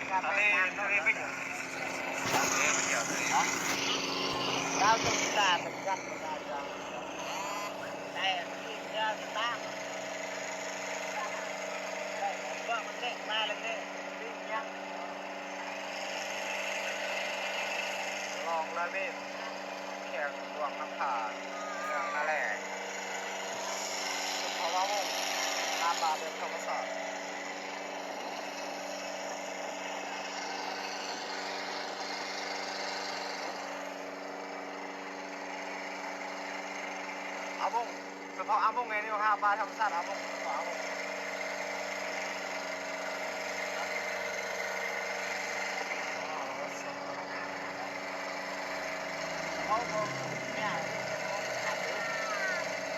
ການໄປງານເນາະ ເອີຍ ໄປຢູ່ ເອີຍ ໄປທ່ຽວທະເລເນາະ ດາວຈະມີຕາເປັນກັນບໍ່ໄດ້ດອກ ແຕ່ທີ່ເຮືອສະຕາງ ເບິ່ງມັນເດ້ງມາແລ້ວເດ້ ໄປຫຍັງ ລອງລະເວນ ແຂວງຫຼວງນ້ຳທາ ເມືອງນາແລ ສະເພາະວ່າວົງ ຫາປາແບບທຳມະຊາດ. ອາວົງ ສະເພາະອາວົງເອງນີ້ ຫາປາທຳມະຊາດ ອາວົງ ສະເພາະອາວົງ.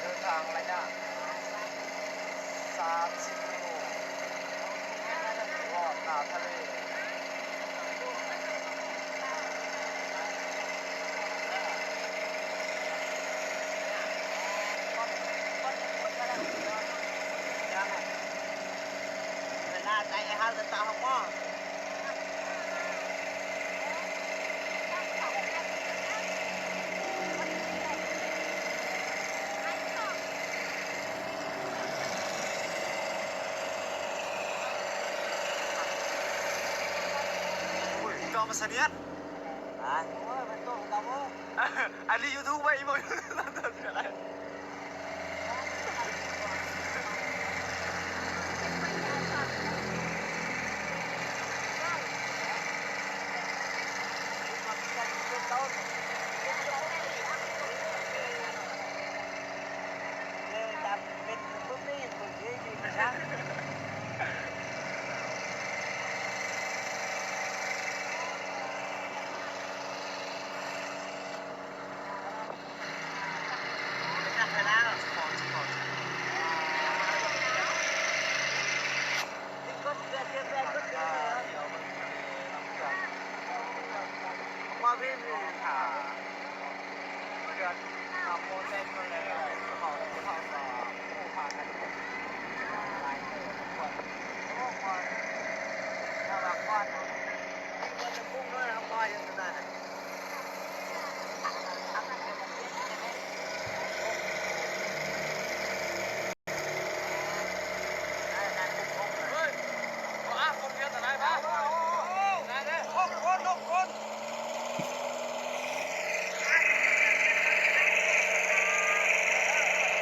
ເດີນທາງໄລຍະສາມສິບກິໂລ ລອດໜ້າທະເລ. ເວລາໃດເຮົາຈະຕ້ອງເຮົາມອງ ໂອ້ຍ ກຳມະສະນຽນ ຮະ ໂອ້ຍ ມັນຕົກກຳ ອັນນີ້ຢູທູບໄວ້ອີ່ບໍ່? ມາພີ້.